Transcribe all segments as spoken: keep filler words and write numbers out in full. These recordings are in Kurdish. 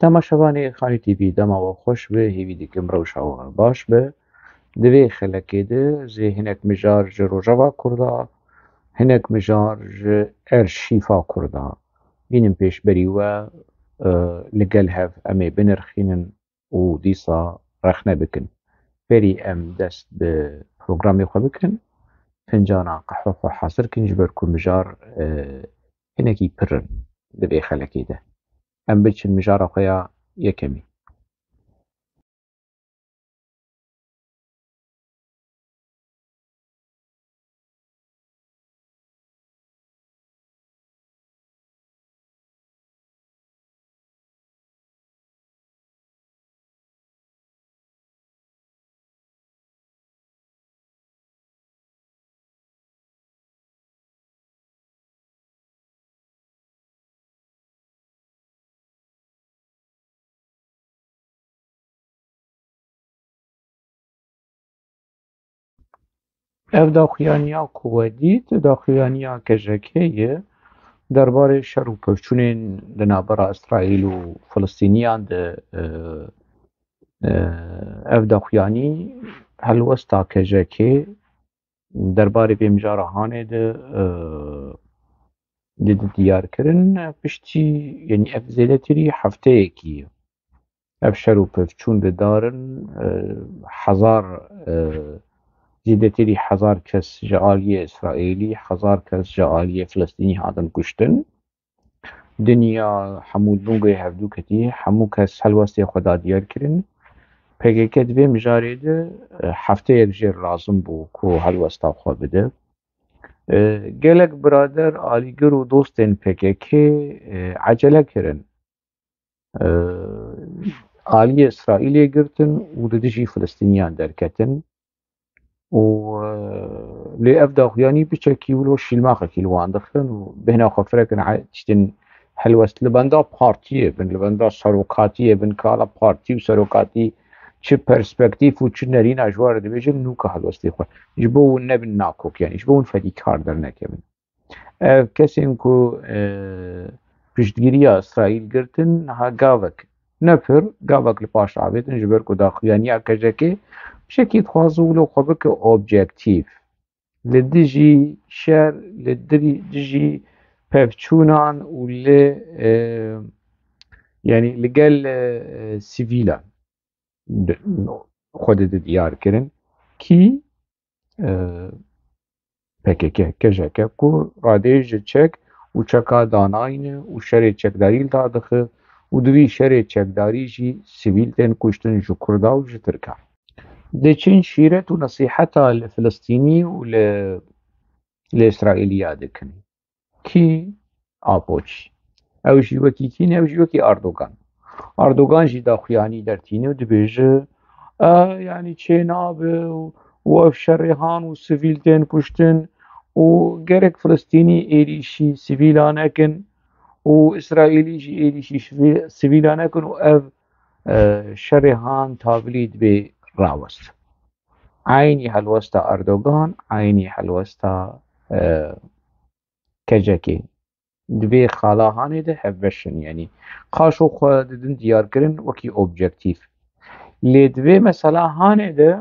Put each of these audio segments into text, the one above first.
Temaşevanê Xalî T V, dema we xweş be, hêvî dikim rewşa we baş be. Di vê xelekê de zê hinek mijar ji Rojava Kurda, hinek mijar ji erşîfa Kurda bînin pêşberî we, e, li gel hev em ê binirxînin û dîsa rexne bikin. Berî em dest bi programê xwe bikin, fincana qehwe xwe hazir kin, ji ber ku mijar, e, hinekî pir in di vê xelekê de. Em biçin mijara xwe ya yekemî. Ev daxuyaniya ku we dît, daxuyaniya K J K ye, derbarê şer û pevçûnên di navbera Îsraîl û Filistîniyan de, e, e, ev daxuyanî helwesta K J K derbarê vê mijara hanê de, e, di, di diyar kirin, piştî, yanî ev zêdetirî hefteyekî ye. Ev şer û pevçûn didarin, e, hezar, e, zêdetirî hezar kes ji aliyê Îsraîlî, hezar kes ji aliyê Filistînî hatin kuştin. Dinya hemû dungê hevdû ketî, hemû kes helwestê xwe da diyar kirin. P K K di vê mijarê de, e, hefteyek jê lazim bû ku helwesta xwe bide. E, gelek birader, alîgir û dostên P K K, e, ecele kirin. E, aliyê Îsraîlê girtin û di dijî Filistîniyan derketin. Û, e, lê ev daxuyanî piçekî wilo şîlmaxekî li wan dixin û bêhna xwe firekin e, tiştên helwest li benda partiyê bin, li benda serokatiyê bin, kala partî û serokatî çi perspektîf û çi nerîna ji wan re dibêjin, nûka helwestê xwe. Ji bo hûn nebin nakok, yanî ji bo hûn fedîkar dernekevin. Ev kesên ku, e, piştgiriya Îsraîl girtin, niha gavek, ne pir, gavek li paş avêtin, ji ber ku daxuyaniya K J K pişekî dixwaze wilo xwe bike objektîf. Li dijî şer, li dirî-, dijî pevçûnan û li, e, yanî li gel, e, sivîlan di-, xwe dide diyar kirin. Kî, e, P K K, K J K ku radeyê ji çek û çeka danayî ne û şerê çekdarî li dar dixe û di vî şerê çekdarî jî sivîl tên kuştin ji Kurda û ji Tirka. Diçin şîret û nesîheta li Filistînî û li, li Îsraîliya dikin. Kî? Apoçî. Ew jî wekî kî ne? Ew jî wekî Erdogan. Erdogan jî daxuyanî dertîne û dibêje, e, yanî çê nabe û, û ev şerê han û sivîl tên kuştin û gerek Filistînî êrîşî sivîla nekin û Îsraîlî jî êrîşî şivî-, sivîla nekin û ev, e, şerê han tavilî dibê rawest. Eynî helwesta Erdogan, eynî helwesta, e, K J K. Di vê xala hanê de hevbeş in, yanî qaşo xwe didin diyarkirin wekî objektîf. Lê di vê mesela hanê de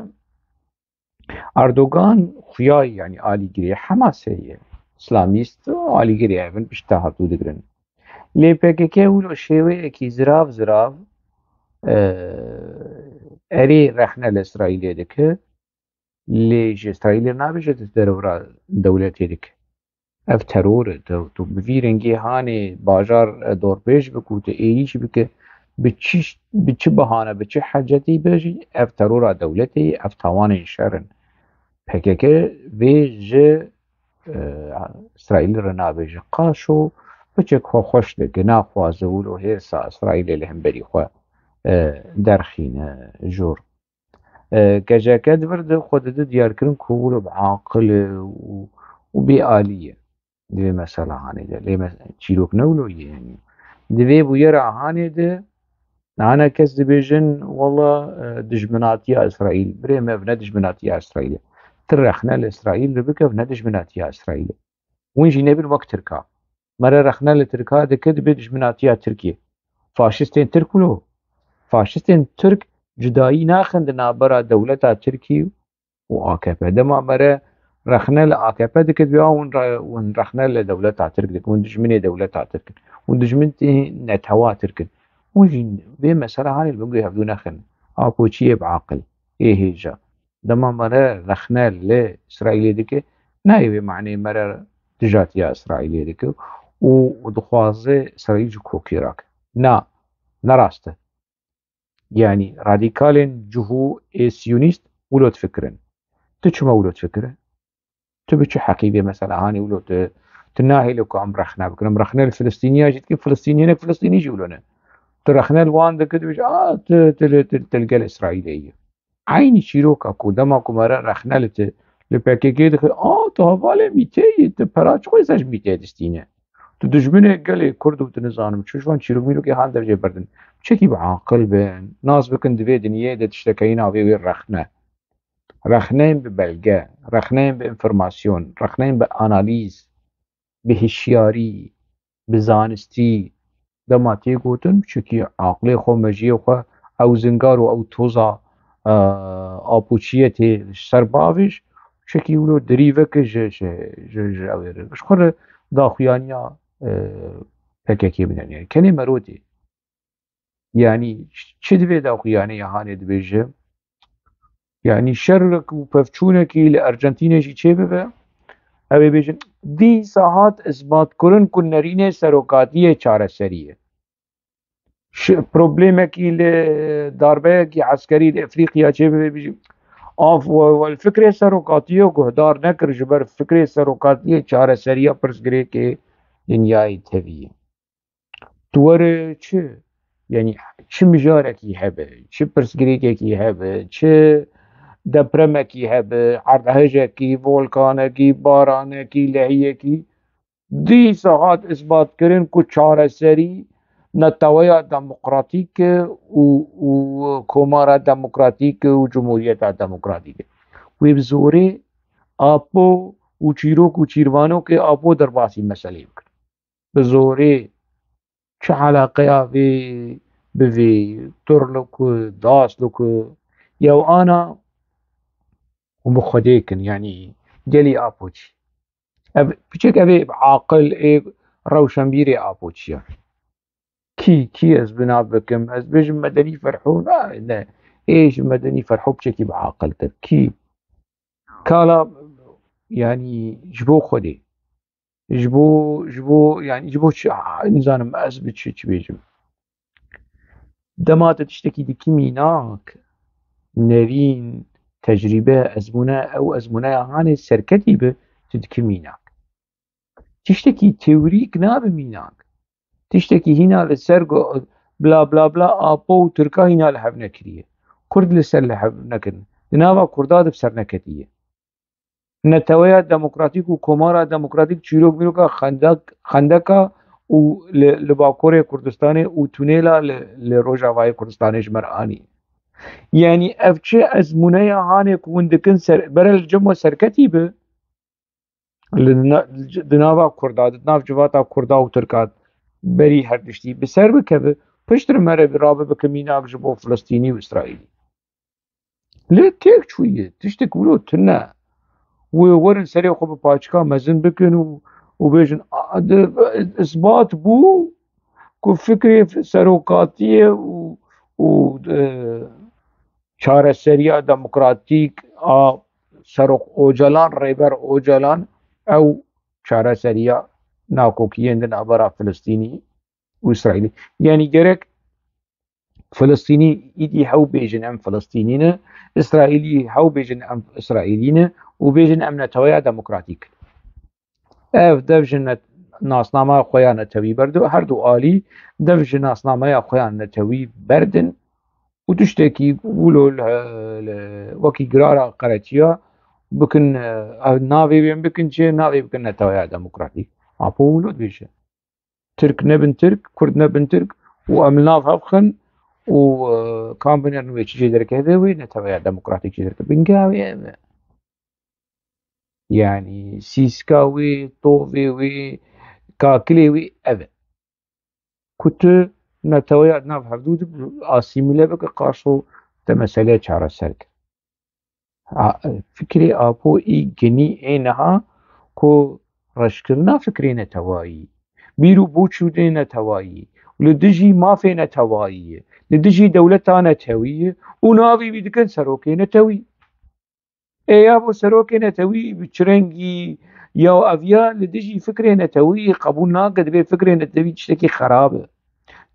Erdogan xuya ye, yanî alîgirê Hemasê ye. Îslamîst alîgirê hev in, pişt dahatû digirin. Lê P K K wilo şêweyekî zirav zirav, e, erê rexne li Îsraîlê dike. Lê ji Îsraîlê nabêje tu derewra dewletê dike. Ev teror e. Tu, tu bi vî rengê hanê bajar, e, dorpêç bike û tu êrîş bike, bi çi, bi çi bahane, bi çi hecetî be jî, ev terora dewletê ye, ev tawanên şer in. P K K vê ji, e, Îsraîlê re nabêje. Qaşo piçek xwe xweş dike, naxwaze wilo hêrsa Îsraîlê li hemberî xwe, e, derxîne jor. E, K J K di vir de xwe dide diyarkirin ku wilo bi aqil e û, û bê alî ye di vê mesela hanê de. Lê me-, çîrok ne wilo ye, yanî. Di vê bûyera hanê de, hene kes dibêjin, wela, e, dijminatiya Îsraîl. Birê me, ev ne dijminatiya Îsraîl e. Tu rexne li Îsraîl re bike, ev ne dijminatiya Îsraîl e. Hûn jî nebin wek Tirka. Mere rexne li Tirka dike, dibe dijminatiya Tirkiyê. Faşistên Tirk wilo. Faşistên Tirk cudayî naxin di navbera dewleta Tirkî û A K P. Dema mere rexne li A K P dikit, ya hûn re-, hûn rexne li dewleta Tirk dikin, hûn dijminê dewleta Tirk in, hûn dijmin tê netewa Tirk in. Hûn jî vê mesela hanê li bin guhê hevdû nexin. Apo çi yê bi aqil, ê hêja. Dema mere rexne li Îsraîlê dike, nayê wê maneyê mere dijatiya Îsraîlê dike û, û dixwaze Îsraîl ji kokê rake. Na, ne rast e. Yanî radîkalên cihû ê siyonîst wilo difikirin. Tu çima wilo difikire? Tu bi çi heqî vê mesela hanê wilo tu, tu nahêle ku em rexne bikin? Em rexne li Filistîniya jî dikin, Filistînî hinek Filistînî jî wilo ne. Tu rexne li wan dikî, dibêje, a, tu, tu, tu, tu, tu li gel Îsraîlê yî. Eynî çîroka ku dema ku mere rexne li ti, li P K K dixê, a, tu hevalê mîtê yî, tu pera çi xwêse ji mîtê distîne? Tu dijminê gelê Kurd û tu nizanim çi, ji van çîrok mîrokê han dercê berdin. Çekî bi aqil bin, nas bikin di vê dinyê de tiştekeyî navê wê rexne. Rexneyên bi belge, rexneyên bi înformasyon, rexneyên bi analîz, bi hişyarî, bi zanistî, dema tê gotin, çekî aqilê xwe, mejiyê xwe, ew zingar û ew toza, e, apoçiyê tê ji ser bavêj, çekî wilo derî veke ji, ji, ji, ji ew ê re. Ji xwe re daxuyaniya, e, P K K bidin. Yani kenê merotê. Yanî çi divê daxuyanî ya hanê dibêje? Yanî şerek û pevçûnekî li Arjantînê jî çêbibe, ew ê bêjin, dîsa hat isbatkirin ku nerînê serokatiyê çareserî ye. Şi-, problemekî li darbeyekî eskerî li Efrîqiya çêbibe, bêjin, af we, we li fikrê serokatiyê guhdar nekir, ji ber fikrê serokatiyê çareseriya pirsgirêkê dinyayê tevî ye. Tu were çi? Yanî çi mijarekî hebe, çi pirsgirêkekî hebe, çi depremekî hebe, erdhejekî, volkanekî, baranekî, lehiyekî, dîsa hat isbatkirin ku çareserî neteweya demokratîk e û, û komara demokratîk e û cumhuriyeta demokratîk e. Wê bi zorê Apo û çîrok û çîrvanokê Apo derbasî meselê bikin. Bi zorê çi eleqeya vê bi vê Turluk û Dasluk û yew ana û bi Xwedê kin, yanî gelî Apoçî. Ev piçek ev ê aqil ê rewşenbîrê Apoçiya. Kî, kî ez bi nav bikim? Ez bêjim Medenî Ferho, na, ne. Ê ji Medenî Ferho piçekî bi aqiltir. Kî? Kala, yanî ji bo Xwedê. Ji bo, ji bo, yanî ji bo çi, a, nizanim ez bi çi, çi bêjim. Dema tu tiştekî dikî mînak, nerîn, tecrîbe, ezmûne, ew ezmûneya hanê serketî bi, tu dikî mînak. Tiştekî teorîk nabe mînak. Tiştekî hîna li ser go-, bla, bla, bla, Apo û Tirka hîna li hev nekiriye. Kurd li ser li hev nekirin. Di nava Kurda de bi ser neketiye. Neteweya demokratîk û komara demokratîk çîrok mîroka xendek-, xendeka û li, li Bakurê Kurdistanê û tunêla li, li Rojavayê Kurdistanê ji me re anî. Yanî ev çi ezmûneya hanê ku hûn dikin ser, bere li cem we serketî bi, li na-, di nava Kurda, di nav civata Kurda û Tirka berî her tiştî bi ser bikeve, piştre mere bi rabe bike mînak ji bo Filistînî û Îsraîlî. Lê têk çûye, tiştek wilo tune. Wê werin serê xwe bi paçika mezin bikin û, û bêjin, a, di, isbat bû ku fikrê serokatiyê û, û, e, çareseriya demokratîk a Serok Ocalan, Rêber Ocalan, ew çareseriya nakokiyên di navbera Filistînî û Îsraîlî. Yanî gerek Filistînî îdî hew bêjin em Filistînî ne, Îsraîlî hew bêjin em Îsraîlî ne û bêjin em neteweya demokratîk in. Ev dev ji net-, nasnameya xwe ya netewî berdu, her du alî dev ji nasnameya xwe ya netewî berdin û tiştekî wilo li, li, wekî girara qeretîya bikin, ev navê wê bikin çi, navê bikin neteweya demokratîk. Apo wilo dibêje. Tirk nebin Tirk, Kurd nebin Tirk û em li nav hev xin û, e, kam binerin wê çi jê derkeve, wê neteweya demokratîk jê derkeve. Bingeha wê ev e. Yanî sîska wê, tovê wê, kakilê wê ev e. Ku tu neteweya di nav hevdû de asîmîle bike, qaşo te mesele çareser kir. A, fikrê Apo î ginî ê niha ku reşkirina fikrê netewayî, bîr û boçûnê netewayî, li dijî mafê netewayî ye, li dijî dewleta netewî ye û navê wî dikin serokê netewî. Ê ya bo serokê netewî bi çi rengî ya ev ya li dijî fikrê netewî qebûl nake, dibê fikrê netewî tiştekî xerab e.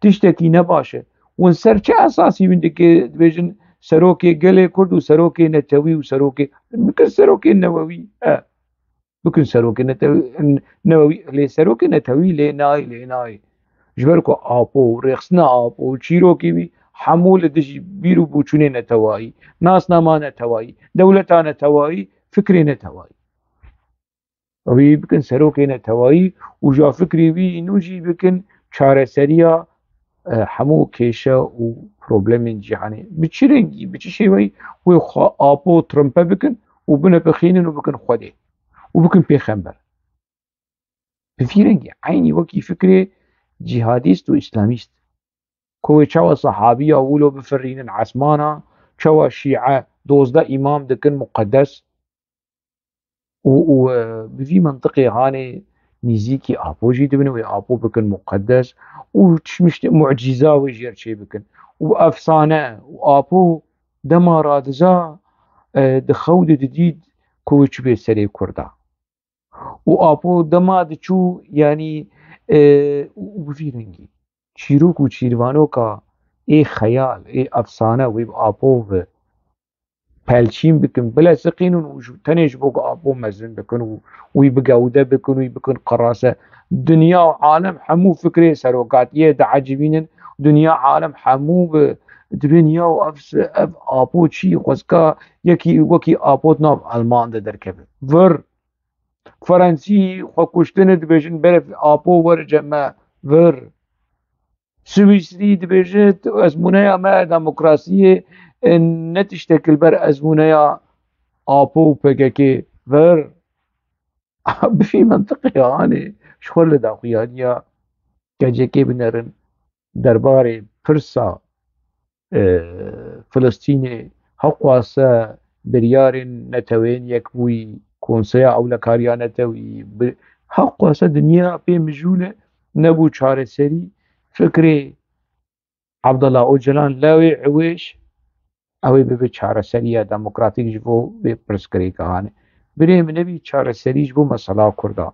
Tiştekî ne baş e. Hûn ser çi esasî wî dike, dibêjin serokê gelê Kurd û serokê netewî û serokê, bikin serokê newewî, e, bikin serokê netewî, newewî, lê serokê netewî lê nayê, lê nayê. Ji ber ku Apo û rêxistina Apo û çîrokê wî hemû li dijî bîr û boçûnê netewayî, nasnama netewayî, dewleta netewayî, fikrê netewayî. Wî bikin serokê netewayî û ja fikrê wî nû jî bikin çareseriya, e, hemû kêşe û problemên cîhanê. Bi çi rengî, bi çi şêweyî wê xwe Apo Trumpe bikin û binepixînin û bikin Xwedê û bikin pêxember? Bi vî rengî eynî wekî fikrê cîhadîst û îslamîst. Ku wê çawa sehabiya wilo bifirînin esmana, çawa şîe dozdeh îmam dikin muqedes û, û, e, bi vî mintiqê hanê nîzîkî Apo jî dibin, wê Apo bikin muqedes û çişmiştê mucîza wê jêr çê bikin. Û efsane û Apo dema radiza, e, di xew de didît ku wê çi bê serê Kurda. Û Apo dema diçû, yanî, e, û, û bi vî rengî. Çîrok û çîrvanoka ê xeyal, ê efsane wê bi Apo ve pelçîn bikin, bilesiqînin û ji, tenê ji bo ku Apo mezin bikin û wî bigewde bikin, wî bikin qirase. Dinya û alem hemû fikrê serokatiyê diecibînin. Dinya alem hemû bi, dibên ya ev, ev Apo çi xwezka yekî wekî Apo di nav Alman de derkeve. Vir. Fransî xwe kuştine dibêjin, berê Apo were cem me vir. Swîsrî dibêje, ezmûneya me demokrasiyê, e, ne tiştek li ber ezmûneya Apo û P K K vir. Bi vî mintiqê hanê ji xwe li daxuyaniya K C K binerin. Derbarê pirsa, e, Filistînê, heqwase biryarên Neteweyên Yekbûyî, Konseya Ewlekariya Netewî, bi-, heqwase dinya pê mijûl e, nebû çareserî. Fikrê Abdullah Ocalan lewê ewêş, ew ê bibe çareseriya demokratîk ji bo vê pirsgirêka hanê. Birê min nebî çareserî ji bo mesela Kurda.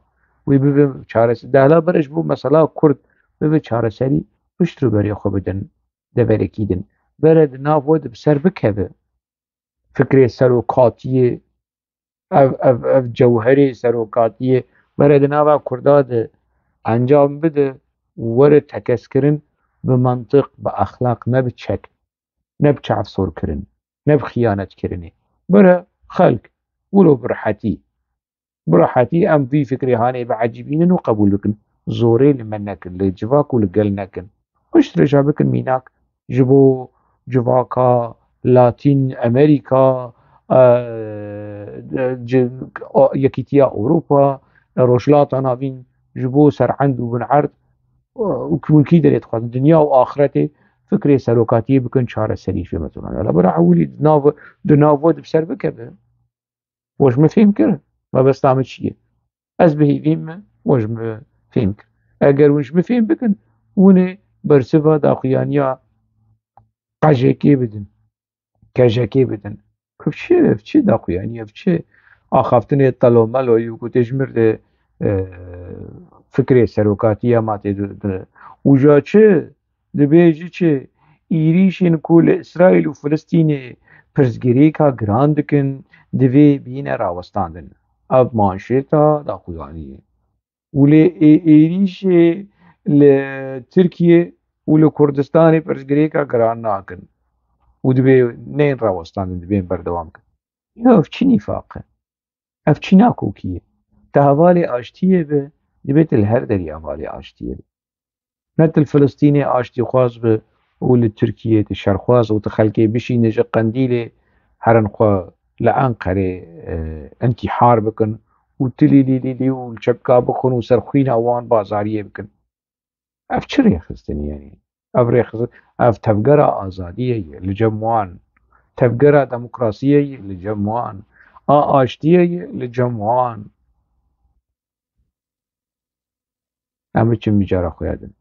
Wê bibe çarese-, dehla bere ji bo mesela Kurd bibe çareserî, pişt rûberê xwe bidin, deverekî din. Bere di nav we de bi ser bikeve. Fikrê serokatiyê, ev, ev, ev cewherê serokatiyê, bere di nava Kurda de encam bide û were tekez kirin bi mantiq, bi exlaq, ne bi çek, ne bi çavsor kirin, ne bi xiyanet kirinê. Bere xelk wilo bi rehetî, bi rehetî em vî fikrê hanê biecibînin û qebûl bikin. Zorê li me nekin, li civak û li gel nekin. Piştre jî bikin mînak ji bo civaka Latîn Amerîka, e, ci-, o-, Yekîtiya Ewropa, e, Rojhilata Navîn, ji bo serhend û binerd, e, û kinkî derê dixwazin dinya û axretê fikrê serokatiyê bikin çareserî ji vê meseleyê. Wela bira ewilî di nav, di nav we de bi ser bikeve. We ji min fêm kir, mebesta min çi ye? Ez bi hêvî me, we ji min fêm kir. Eger hûn ji min fêm bikin, hûn ê bersiva daxuyaniya K J K bidin, K J K bidin. Ev çi, ev çi daxuyaniye, ev çi axaftinê telo melo yû ku tê ji mir de, e, fikrê serokatiya ma tê di, di, û ja çi? Dibêje çi? Êrîşên ku li Îsraîl û Filistînê pirsgirêka giran dikin, divê bîne rawestandin. Ev manşêta daxuyaniyê. Û lê ê-, êrîşê li Tirkiyê û li Kurdistanê pirsgirêka giran nakin. Û dibê nên rawestandin, dibên berdewam kin. Ya ev çi nîfaq e? Ev çi nakokî ye? Te hevalê aştiyê be, divê tu li her derî hevalê aştiyê be. Ne tu li Filistînê aştîxwaz be û li Tirkiyê tu şerxwaz û tu xelkê bişîne ji Qendîlê herin xwe li Enqerê, e, întîhar bikin û tilî lî lî lî û li çepka bixwin û ser xwîna wan bazariyê bikin. Ev çi rêxistinî ye? Ev rêxistin, ev tevgera azadiyê ye li cem wan. Tevgera demokrasiyê ye li cem wan. A aştiyê ye li cem wan. Em biçin micara xwe ya din.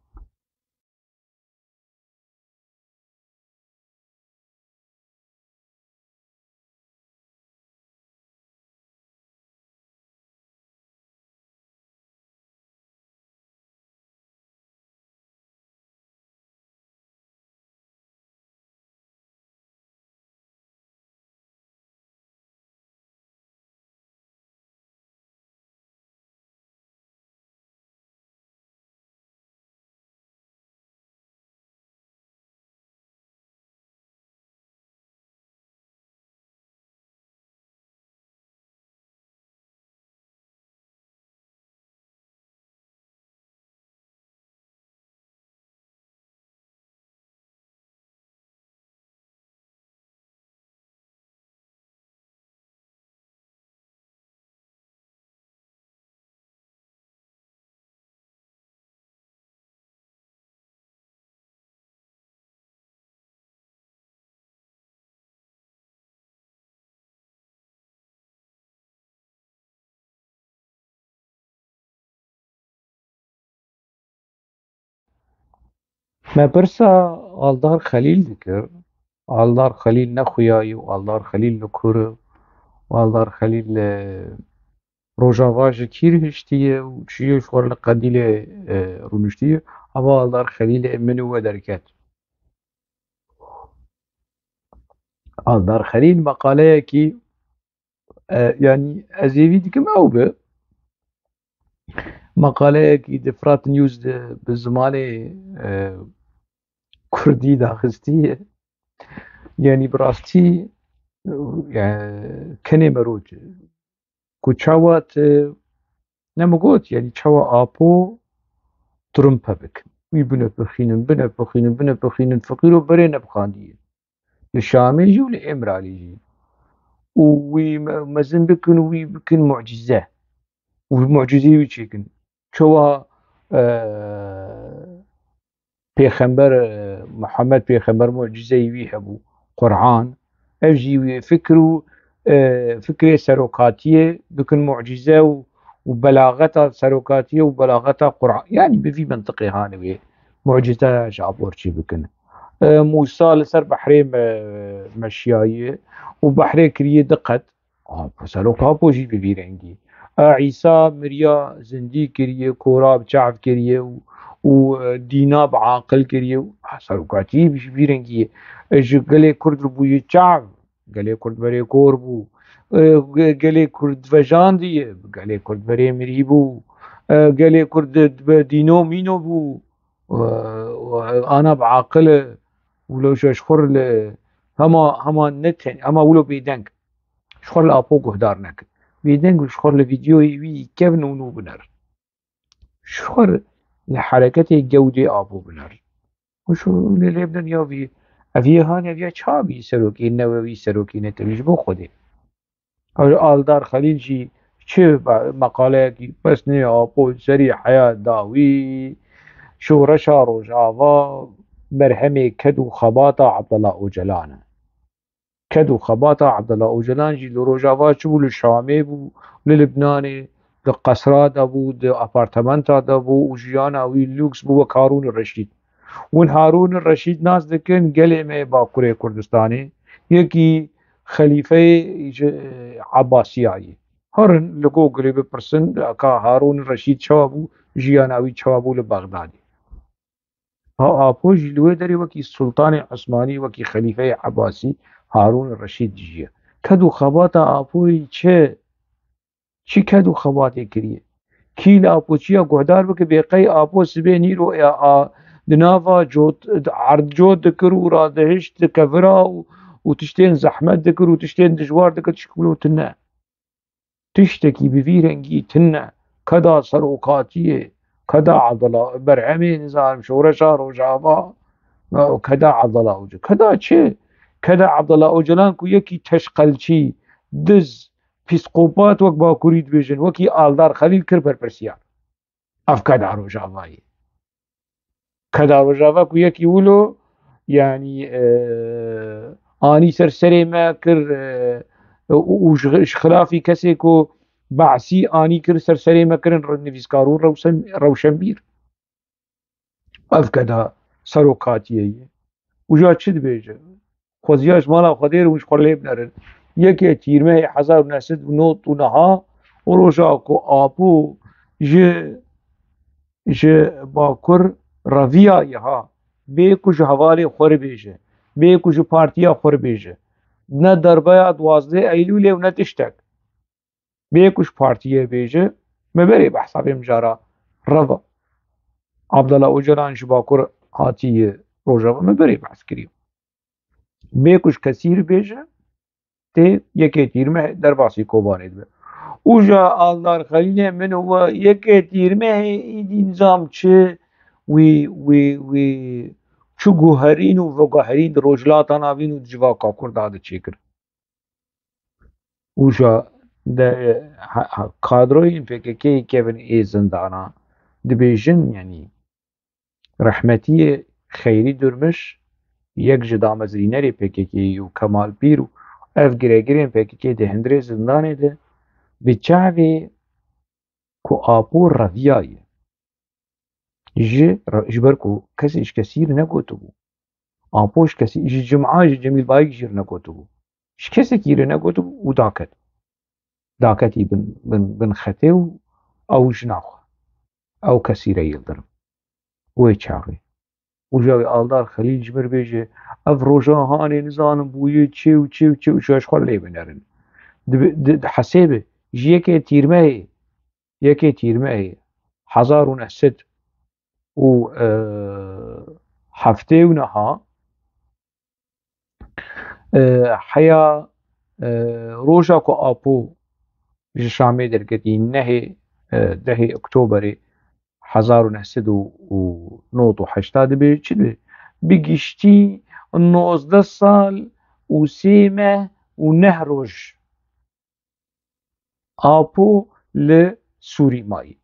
Me pirsa Aldar Xelîl dikir. Aldar Xelîl ne xuya ye û Aldar Xelîl li kur e. Aldar Xelîl li Rojava ji kîr hiştiye û çiye ji xwe li qedîlê, e, rûniştiye. Hema Aldar Xelîlê min û we derket. Aldar Xelîl meqaleyekî, e, yanî ez ê vî dikim ew bi. Meqaleyekî di Frat News de bi zimanê, e, kurdî daxistiye. Yanî bi rastî, e, kenê me roj. Ku çawa tu, ne min got, yanî çawa Apo trimpe bikin. Wî binepixînin, binepixînin, binepixînin, feqîro berê nepixandiye. Li Şamê jî û li Îmralî jî. Û wî me-, mezin bikin û wî bikin mucîze. Û mucîzeyê wî çêkin. Çawa, e, Pêxember, e, Muhammed Pêxember mucîzeyê wî hebû, Quran. Ev jî wî fikr û, e, fikrê serokatiyê bikin mucîze û, û belaxeta serokatiyê û belaxeta Quran. Yanî bi vî mentiqê hane wê mucîze ji Apo re çê bikin. E, Mûsa li ser behrê me-, meşiyaye û behrê kiriye di qet. Apo, serok Apo jî bi vî rengî. E, Îsa miriya zindî kiriye, kora bi çav kiriye û, û, e, dîna bi aqil kiriye û, ha, serokatî jî bi vî rengî ye. E, ji gelê Kurd re bûye çav, gelê Kurd berê kor bû. E, ge-, gelê Kurd vejandiye, gelê Kurd berê mirî bû. E, gelê Kurd di, di, dîno mîno bû. E, e, ana bi aqil e. Wilo ji xwe re li hema, hema ne ten-, hema wilo bêdeng. Ji xwe li Apo guhdar nekin. Bêdeng û ji xwe li vîdeoyê wî kevin û nû binerin. Ji xwe li hereketê gewdê Apo binerin. Û şu lê lê bidin ya vî, ev yê han ev ya çawa bî serokê newewî, serokê netewî ji bo Xwedê. Ew Aldar Xelîl jî çi be-, meqaleyekî bes nê Apo serî heya dawî, şoreşa Rojava berhemê ked û xebata Abdullah Ocalan e. Ked û xebata Abdullah Ocalan jî li Rojava çi bû, li Şamê bû, li Libnanê, di qesra de bû, di apartementa de bû û jiyana wî lûks bû wek Harûn Reşîd. Hûn Harûn Reşîd nas dikin, gelê me yê Bakurê Kurdistanê, yekî xelîfeyê ji Ebasiyayê. Herin li Googleê bipirsin, ka Harûn Reşîd çawa bû, jiyana wî çawa bû li Bexdadê. Ha, Apo jî li wê derê wekî Sultanê Osmanî, wekî Xelîfeyê Ebasî Harûn Reşîd dijiye. Ked û xebata Apoyî çi? Çi ked û xebatê kiriye? Kî li Apo çiya guhdar bike bê qey Apo sibê nîro ya a di nava cot, erd cot dikir û radihişt di kevira û, û tiştên zehmet dikir û tiştên dijwar dikir, tişt wilo tune. Tiştekî bi vî rengî tune. Keda serokatiyê, keda Abdullah, berhemê nizanim, şoreşa Rojava, keda Abdullah Ocalan. Keda çi? Keda Abdullah Ocalan ku yekî teşqelçî, diz, psîkopat wek Bakurî dibêjin, wekî Aldar Xelîl kir berpirsiyar. Ev keda Rojavayê. Keda Rojava ku yekî wilo, yanî, e, anî ser serê me kir, e, û, û ji, ji xilafî kesê ku Be'sî anî kir ser serê me kirin re-, nivîskar û rewşen-, rewşenbîr. Ev keda serokatiyê ye. Û ja çi dibêje? Xweziya ji mala Xwedê re hûn ji xwe lê binerin. Yekê Tîrmehê hezar û neh sed û nod û neha û roja ku Apo ji, ji Bakur reviyaye ha, bê ku ji hevalê xwe re bêje, bê ku ji partiya xwe re bêje. Ne derbeya duwazdeh Eylûlê û ne tiştek. Bê ku ji partiyê bêje, me berê behsa vê mijara reva. Abdullah Ocalan ji Bakur hatiye Rojava, me berê behs kiriye. Bê ku ji kesî re bêje, tê yekê Tîrmehê derbasî Kobanê dibe. Û ja Aldar Xelîlê min û we yekê Tîrmehê îdî nizam çi wî, wî, wî çi guherîn û veguherîn di Rojhilata Navîn û di civaka Kurda de çêkir. Û ja de, ha, ha, kadroyên P K K kevin ê zindana, dibêjin, yanî rehmetiyê Xeyrî Durmiş, yek ji damezrînerê P K K û Kemal Pîr û ev giregirên P K K di hundirê zindanê de bi çavê ku Apo reviyaye. Ji re-, ji ber ku kesê ji kesî re negotibû. Apo ji kesî, ji Cuma, ji Cemîl Bayik jî re negotibû. Ji kesekî re negotibû û daket. Daketî bin, bin, bin xetê û ew jina xwe. Ew Kesîre Yildirim. Wê çaxê. Û ja wê Aldar Xelîl ji mir bêje, ev roja hanê nizanim bûye çê û çê û çê û çê ji xwe lê binerin. Di, di, di hesêbe, ji yekê Tîrmehê, yekê Tîrmehê hezar û neh sed û, e, heftê û neha, e, heya, e, roja ku Apo ji Şamê derketî, nehê, e, dehê Oktoberê hezar û neh sed û nod û heşt dibê, çi dibê? Bi giştî nozdeh sal û sê meh û neh roj Apo li Sûrî mayî.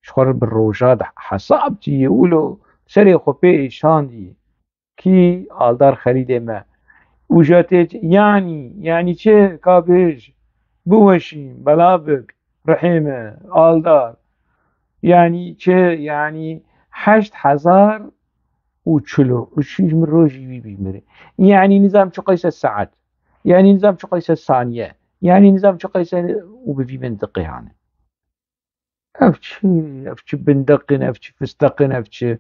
Ji xwe re bi roja de hesab çi ye wilo serê xwe pê êşandî. Kî? Aldar Xelîdê me. Û ja tê çi? Yanî, yanî çi? Ka bêj, biweşî, bela bik, rihê me, Aldar. Yanî çi? Yanî heşt hezar û çil û üç ji min rojî wî bîmire. Yanî nizam çi qeyse saet. Yanî nizam çi qeyse saniye. Yanî nizam çi qeyse û bi vî min diqihane. Ev çi, ev çi bindeqin, ev çi fisteqin, ev çi,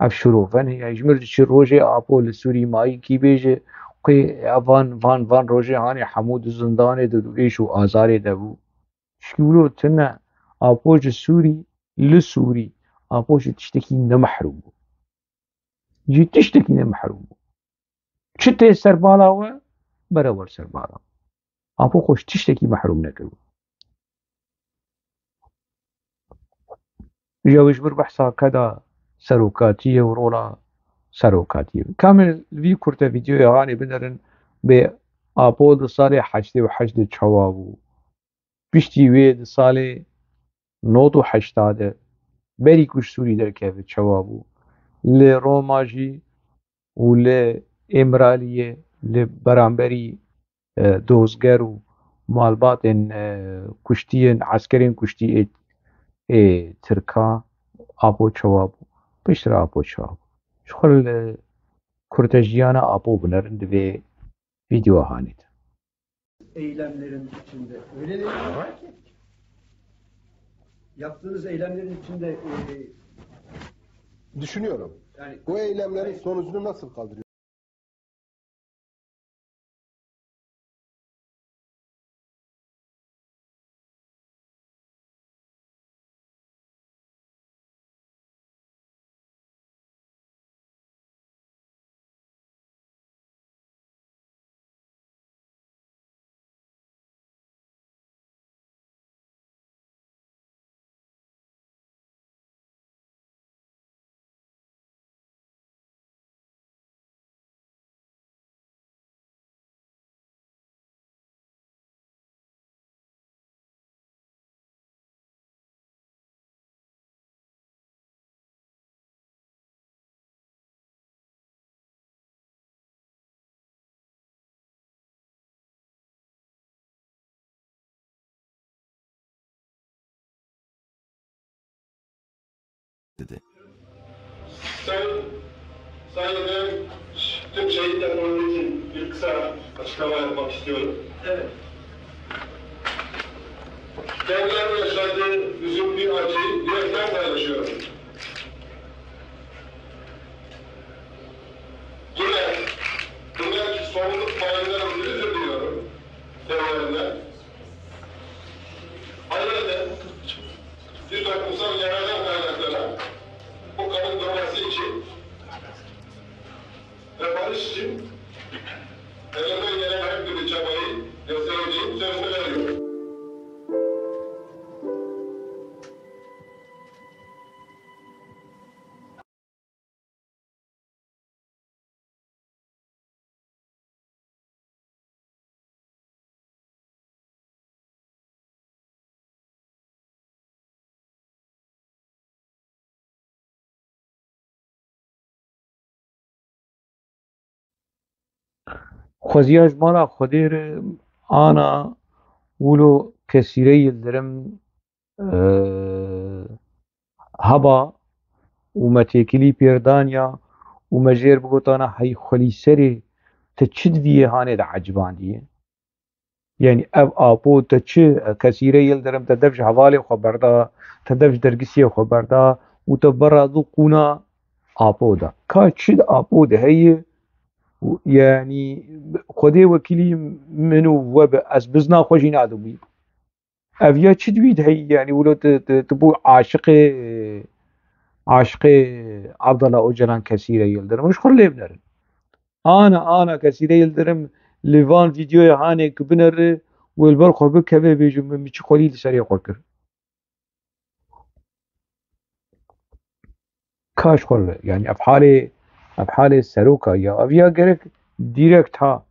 ev şiroven heye. Ji mir diçi rojê Apo li Sûrî mayî kî bêje, qê ev van, van, van rojê hanê hemû di zindanê de, di êş û azarê de bû. Şîwlo tune, Apo ji Sûrî, li Sûrî, Apo ji tiştekî ne mehrûm bû. Ji tiştekî ne mehrûm bû. Çi tê ser bala we, bere wer ser bala we. Apo xwe ji tiştekî mehrûm nekiribû. Ji wê ji vir behsa keda serokatiyê û rola serokatiyê. Kamil vî kurte vîdeoya hanê binerin bê Apo di salê heştê û heşt de çawa bû. Piştî wê di salê nod û heşta de berî ku ji Sûrî derkeve çawa bû. Li Roma jî û li Îmraliyê li beramberî, e, dozger û malbatên, e, kuştiyên, eskerên kuştî ê, ê Tirka Apo çawa bû. Piştre Apo çawa bû. Ji xwe li kurtejiyana Apo binerin di vê vîdeoya hanê de. Eylemlerin içinde. Öyle değil mi? Yaptığınız eylemlerin içinde, e, Düşünüyorum. Yani bu eylemlerin sonucunu nasıl kaldırıyorsunuz? dide. Sayın, saygıdeğer tüm şehit yakınları için bir kısa açıklama yapmak istiyorum. Evet. Kendilerinin yaşadığı üzüntü, acıyı yürekten paylaşıyorum. Yine bunlar sorumluluk payından özür diliyorum kendilerinden. Ayrıca bir toplumsal yaradan kaynaklanan bu kanın durması için ve barış için elimden gelen her türlü çabayı göstereceğim sözünü veriyorum. Xweziya ji mala Xwedê re ana wilo Kesîre Yildirim, e, heba û me têkilî pêr daniya û me jêr bigotana hey xwelîserê, te çi di vî yê hanê de ecibandiye? Yanî ev apo te çi, Kesîre Yildirim te dev ji hevalê xwe berda, te dev ji dergisiyê xwe berda û te berra du qûna apo da. Ka çi di apo de heye? Û, yanî, Xwedê wekîlî min û we be, ez bizna xwe jî nadim wî. Ev ya çi di wî de heye? Yanî, wilo tu, tu, tu bû aşiqê, aşiqê Abdullah Ocalan Kesîre Yildirim. Ji xwe lê binerin. Ana, ana Kesîre Yildirim li van vîdyoya hanê ki bineri û li ber xwe bikeve bêje min, min çi xwelî li serê xwe kir. Kaş xwe li, yanî ev halê, ev halê seroka ya, ev ya gerek direkt ha,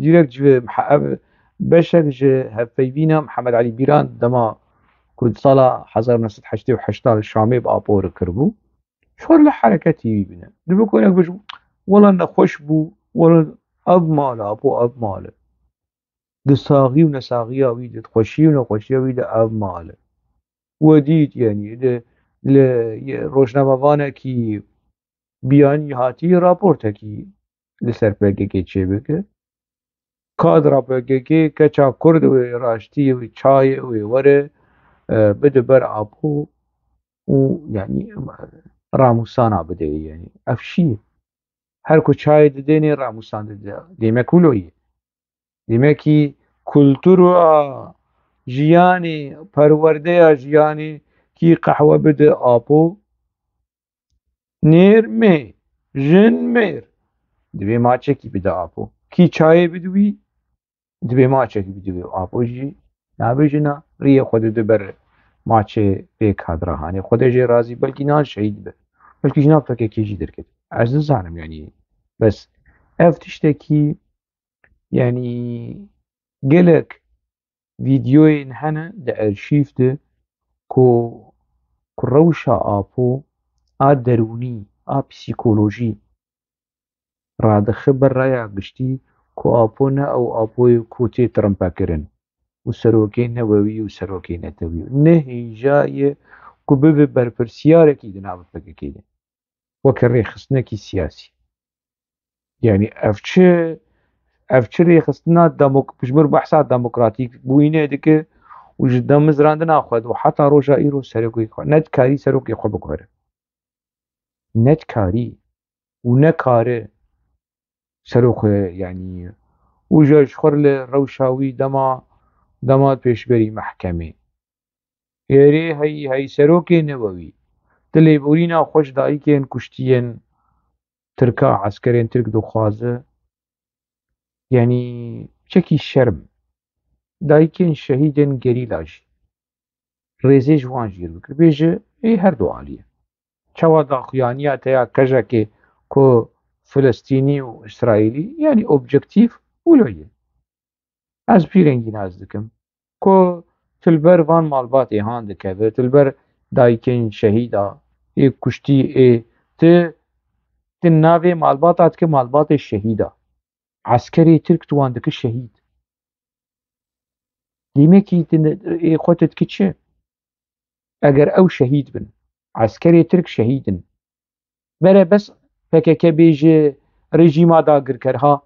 direkt ji ev beşek ji hevpeyvîna Mihemed Elî Bîran dema ku di sala hezar neh sed heştê û heşt li Şamê bi apo re kiribû, ji xwe li hereketî wî bine. Dibe ku hinek bijin, wela nexweş bû, wela ev mal e, apo ev mal e. Di saxî û nesaxiya wî de, di xweşî û nexweşiya wî de ev mal e. We dît, yanî, li, li rojnamevanekî biyanî hatî raportekî li ser P K K çêbike. Kadra P K K, keça Kurd wê raştî wê, çayê wê were, e, bide ber apo û, yanî, ramûsana bide, yanî. Ev şî ye. Her ku çayê didênê, ramûsan dide. Demek wilo ye. Demekî kultura jiyanê, perwerdeya jiyanê kî qehwe bide apo, nêr mêr, jin mêr, divê maçekî bide apo. Kî çayê bide wî, divê maçekî bide wî. Apo jî nabêje na, riyê xwe dide ber maçê vê kadra hanê. Xwedê jê razî, belkî nan şehîd be. Belkî ji nav P K K jî derket. Ez nizanim, yanî, bes ev tiştekî, yanî, gelek vîdyoyên hene di erşîv de ku, ku rewşa apo a derûnî, a psîkolojî radixe ber raya giştî ku apo ne ew apoyê ku tê tirimpek kirin û serokê newewî û serokê netewî ne hêja ye ku bibe berpirsiyarekî di nav P K K de. Weke rêxistinekî siyasî. Yanî ev çi, ev çi rêxistina demok-, ji ber behsa demokratîk bûyînê dike û ji demizrandina xwe de û heta roja îro serokê xwe, ne dikarî serokê xwe biguhere. Ne dikarî û nekare serokê, yanî, û ji, ji xwe li rewşa wî dema, dema pêşberî mehkemê. Êrê hey, hey serokê newewî. Di lêborîna xwe ji dayikên kuştiyên Tirka, eskerên Tirk dixwaze. Yanî çekî şerm. Dayikên şehîdên gerîla jî. Rêzê ji wan jî bikir. Bêje, ê her du alî ye. Çawa daxuyaniya te ya kejekê ku Filistînî û Îsraîlî, yanî objektîf wilo ye. Ez pîrengî nas dikim. Ku tu li ber van malbatê han dikeve, tu li ber dayikên şehîda, ê kuştî, ê ti, ti navê malbata dike malbatê şehîda. Eskerê Tirk tu wan dike şehîd. Demekî tu ne, ê xwe tu dike çi? Eger ew şehîd bin, Eskerê Tirk şehîd in. Bere bes P K K bêje rejîma dagirker ha.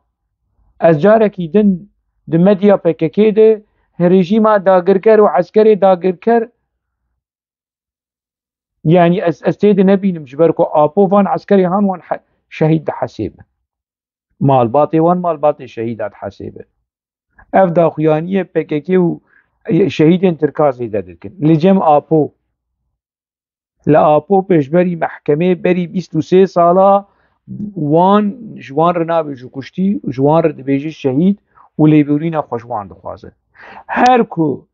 Ez carekî din di medya P K K de rejîma dagirker û eskerê dagirker, yanî ez, ez tê de nebînim, ji ber ku Apo van eskerê han wan he-, şehîd dihesêbe. Malbatê wan malbatê şehîda dihesêbe. Ev daxuyaniyê P K K û şehîdên Tirka zêde dikin. Li cem Apo, li Apo pêşberî mehkemê berî bîst û sê sala wan, ji wan re nabêje kuştî, ji wan re dibêje şehîd û lêborîna xwe ji wan dixwaze. Her ku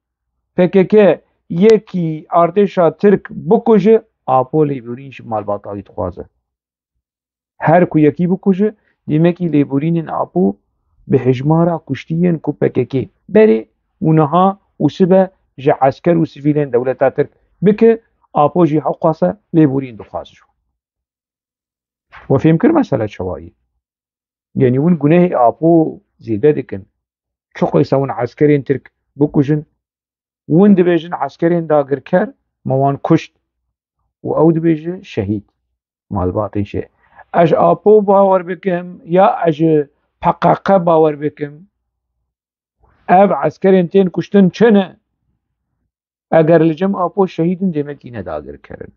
P K K yekî artêşa Tirk bikuje, Apo lêborîn ji malbata wî dixwaze. Her ku yekî bikuje, dêmekî lêborînên Apo bi hejmara kuştiyên ku P K K berê û niha û sibe ji esker û sivîlên dewleta Tirk bike, Apo jî hewqasa lêborîn dixwaze ji wan. We fêm kir mesele çawa ye? Yanî hûn gunehê Apo zêde dikin. Çi qeysa hûn eskerên Tirk bikujin, hûn dibêjin eskerên dagirker me wan kuşt û ew dibêje şehîd. Malbatên şehîd. Ez Apo bawer bikim ya ez P K K bawer bikim, ev eskerên tên kuştin çi ne? Eger li cem Apo şehîd in, dêmekî ne dagirker in.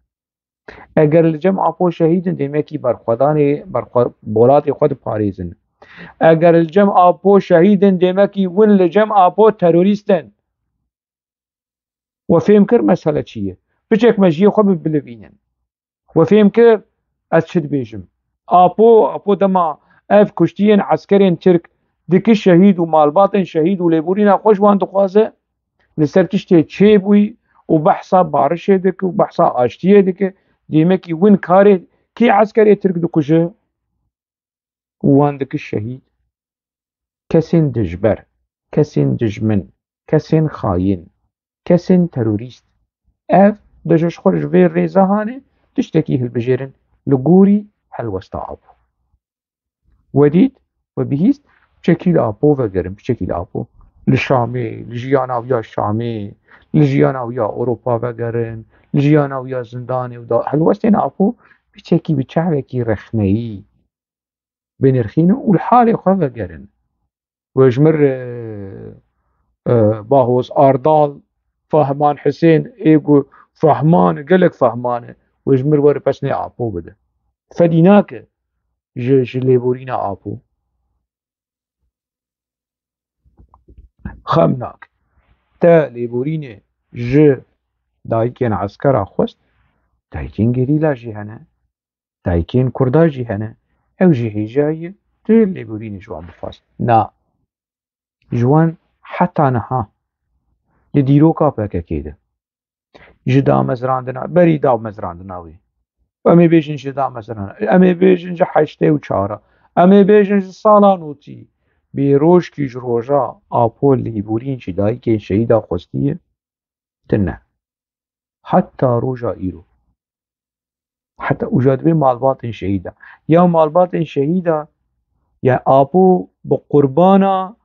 Eger li cem Apo şehîd in, dêmekî berxwedanê, berxwe-, bolatê xwe diparêzin. Eger li cem Apo şehîd in, dêmekî win li cem Apo terorîst in. We fêm kir mesele çi ye? Piçek mejiyê xwe bibilivînin. We fêm kir ez çi dibêjim? Apo, Apo dema ev kuştiyên eskerên Tirk dike şehîd û malbatên şehîd û lêborîna xwe ji wan dixwaze, li ser tiştê çêbûyî û behsa barişê dike û behsa aştiyê dike, dêmekî win karê kî eskerê Tirk dikuje û wan dike şehîd? Kesên dijber, kesên dijmin, kesên xayîn, kesên terorîst. Ev dije ji xwe ji vê rêze hanê tiştekî hilbijêrin li gorî helwesta Apo. We dît, we bihîst, piçekî li Apo vegerin, piçekî li Apo. Li Şamê, li jiyana wî ya Şamê, li jiyana wî ya Ewropa vegerin, li jiyana wî ya zindanê û da helwestên Apo piçekî bi çavekî rexneyî binirxînin û li halê xwe vegerin. We ji mir, e, e, Bahoz Ardal, Fahman Hisên, ê ku Fahman, gelek Fahman e, we ji mir were pesnê Apo bide. Fedî nake ji, ji lêborîna Apo. Xem nake. Te lêborînê ji dayikên eskera xwest, dayikên gerîla jî hene. Dayikên Kurda jî hene. Ew jî hêja ye tu lêborînê ji wan bixwaz. Na. Ji wan heta niha li dîroka P K K de, ji damezrandina, berî damezrandina wê, em ê bêjin ji damezrandina, em ê bêjin ji heştê û çar a, em ê bêjin ji sala notî, bêrojkî ji roja Apo lêborîn ji dayikên şehîda xwestiye, tune. Heta roja îro. Heta uca dibê malbatên şehîda. Ya malbatên şehîda, ya Apo bi qurbana,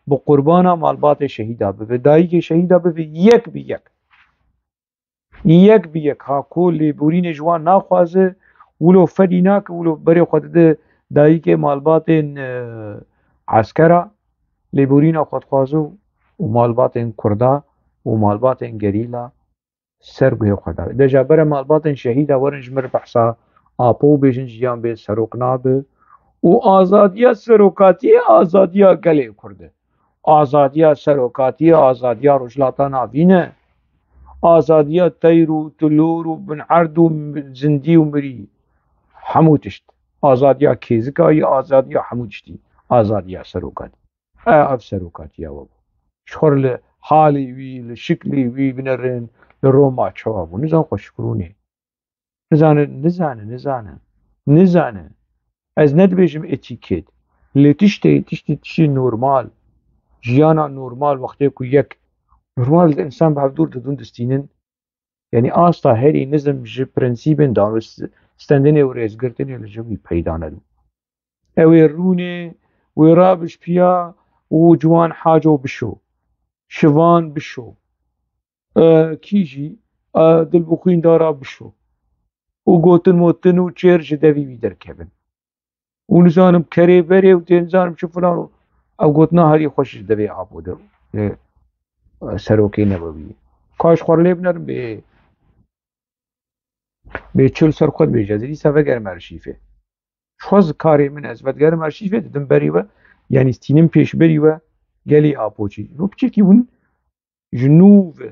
bi qurbana malbatê şehîda bibe. Dayikê şehîda bibe yek bi yek. Yek bi yek. Ha ku lêborînê ji wan naxwaze, wilo fedî nake, wilo berê xwe dide dayikê malbatên, e, eskera, lêborîna xwe dixwaze û malbatên Kurda û malbatên gerîla ser guhê xwe dawê. De ja bere malbatên şehîda werin ji mir behsa Apo û bêjin jiyan bê serok nabe û azadiya serokatiyê azadiya gelê Kurd e. Azadiya serokatiyê azadiya Rojhilata Navîn e. Azadiya teyr û tilor û bin erd û zindî û mirî. Hemû tişt. Azadiya kêzika yî azadiya hemû tiştî. Azadiya serokatî. E, ev serokatiya we bû. Ji xwe re li halê wî, li şiklê wî binerin, li Roma çawa bû. Nizan xweşik rûnê. Nizane, nizane, nizane. Nizane. Ez nedibêjim etîket. Lê tiştê, tiştê, tiştê normal. Jiyana normal wextê ku yek normal insan bi hevdûr didûn distînin. Yanî asta herî nizm ji prensîbên danûstendinê û rêzgirtinê li cem wî peyda nedû. Ew ê rûnê, wê rabij piya û ciwan haco bişo. Şivan bişo. E, kî jî, e, dilbixwîn dara bişo. û gotin motin û çêr ji devî wî derkevin. Û nizanim kerê berê û tê nizanim çi filan û ew gotina herî xweş ji devê Apo de, e, serokê Newewî. Ka ji xwe re lê binerim bê, bê çil ser xwe dibêje, ez ê dîsa vegerim arşîvê. Ji xwe zikarê min ez vedigerim arşîvê, didim berî we, yanî stînim pêşberî we, gelî Apo çi. Ro piçekî hûn ji nû ve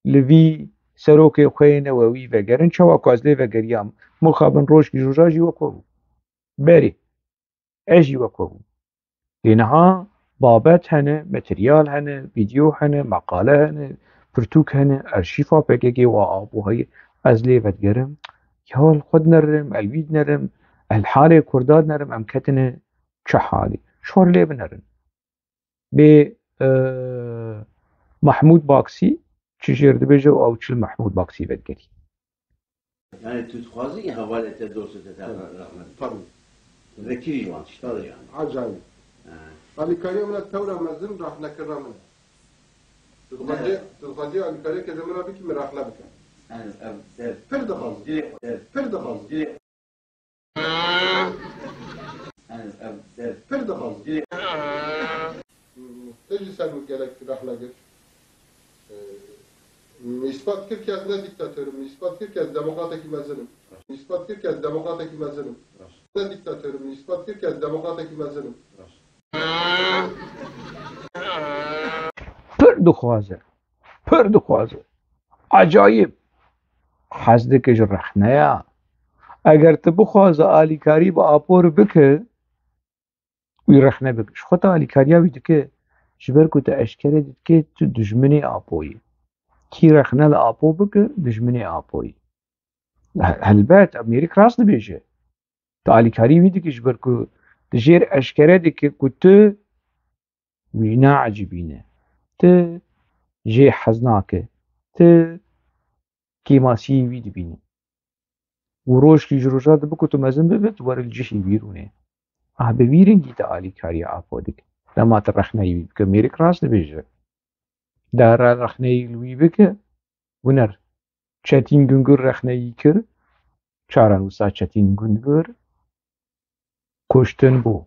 li vî serokê xwe yê Newewî vegerin, çawa ku ez lê vegeriyam, mixabin rojkî ji roja jî wek we bû. Berê, ez jî wek we bûm. Lê niha babet hene, materyal hene, vîdeo hene, meqale hene, pirtûk hene, arşîfa P K K wa Apo heye, ez lê vedigerim. Ya li xwe dinerim, el wî dinerim, el halê Kurda dinerim, em ketine çi halî. Şor lê binerin. Bê, e, Mahmûd Baksî çi jêr dibêje û ew çi li Mahmûd Baksî vedigerî. Yani tu dixwazî hevalê te, dostê te, te rehmet. Tabii. Vekirî wan tişta yani. Acayip. Ha. Alîkariya min e tewra mezin, rehnekirina min e. Tu dixwazî, tu dixwazî alîkariyeke ji min re bikî, min rehne bike. Yani ev dev. Pir dixwazî. Dilê xwe. Dev. Pir dixwazî. Dilê Pir dixwazî. Te jî ser min gelek rehne girt. Min îspat kir ke ez ne dîktator im, min îspat kir ke ez demokratekî mezin im. Min îspat kir ke ez demokratekî mezin im. Ne dîktator im, min îspat kir ke ez demokratekî mezin im. Pir dixwaze. Pir dixwaze. Acayip. Hez dike ji rexneya. Eger tu bixwaze alîkarî bi Apo re bike, wî rexne bike. Ji xwe tu alîkariya wî dike, ji ber ku tu eşkere dike tu dijminê Apo yî. Kî rexne li Apo bike, dijminê Apo yî. He-, helbet, Amerîk rast dibêje. Tu alîkarî wî dikî ji ber ku tu jêr eşkere dikî ku tu wî naecibîne. Tu jê hez nake. Tu kêmasiyê wî dibînî. Û rojkî ji roja dibe ku tu mezin bibe, tu were li cihê wî rûnê. Ah, bi vî rengî tu alîkariya Apo dike. Dema tu rexneyî wî bike, Mêrik rast dibêje. Dara rexneyî li wî bike, Guner. Çetîn Gungur rexneyî kir, çarenûsa Çetîn Gungur kuştin bû.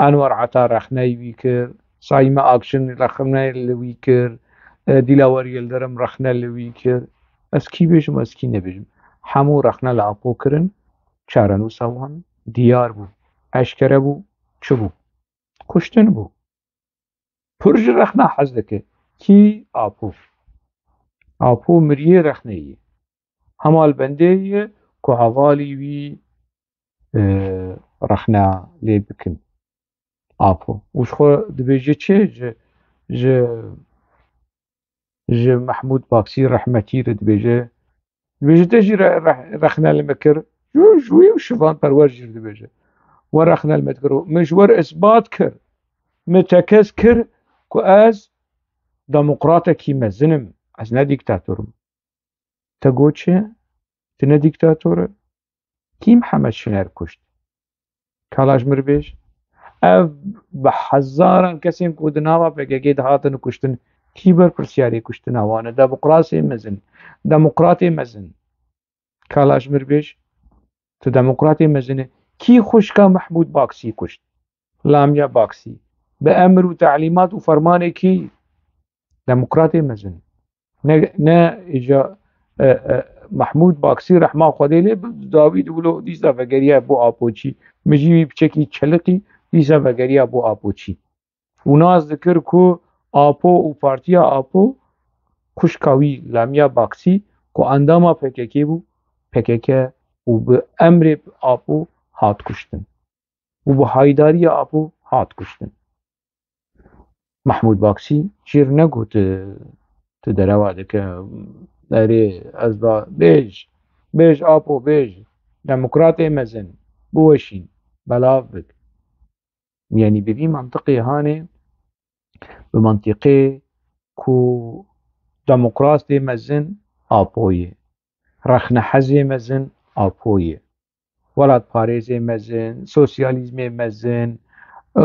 Enwer Ata rexneyî wî kir, Saîme Akşin rexne li wî kir, e, Dilawer Yildirim rexne li wî kir. Ez kî bêjim, ez kî nebêjim. Hemû rexne li Apo kirin, çarenûsa wan diyar bû, eşkere bû, çi bû? Kuştin bû. Pir ji rexna hez dike. Kî? Apo. Apo miriyê rexneyî. Hema li bendê ye ku hevalî wî, e, rexna lê bikin. Apo. Û ji xwe dibêje çi? Ji, ji, ji Mehmûd Baksî rehmetî re dibêje. Dibêje te jî re-, re-, rexne li me kir. Ji, ji wî û Şivan Perwer jî re dibêje. We rexne li me dikir. Min ji we re isbat kir. Min tekez kir ku ez demokratekî mezin im. Ez ne dîktator im. Te got çi? Tu ne dîktator î? Kî Mihemed Şiner kuşt? Kala ji mir bêj. Ev bi hezaran kesên ku di nava P K K dihatin kuştin, kî berpirsiyarê kuştina wan e? Demokrasê mezin, demokratê mezin. Kala ji mir bêj, tu demokratê mezin î. Kî xwişka Mehmûd Baksî kuşt? Lamia Baksî. Bi emir û telîmat û fermanê kî? Demokratê mezin. Ne, ne îja, e, e, Mehmûd Baksî rehma Xwedê lê bi dawî di wilo dîsa vegeriya bo Apoçî. Min jî wî piçekî çeliqî dîsa vegeriya bo Apoçî. Û nas dikir ku Apo û partiya Apo xwişka wî Lamia Baksî ku endama P K K bû, P K K û bi emrê Apo hat kuştin. Û bi haydariya Apo hat kuştin. Mehmûd Baksî jê re negot, tu derewa dike, erê, ez ba, bêj, bêj Apo, bêj, demokratê mezin, biweşîn, belav bik. Yanî bi vî mantiqê hanê, bi mantiqê ku demokratê mezin Apo ye, rexnehezê mezin Apo ye. Welatparêzê mezin, sosyalîzmê mezin, e,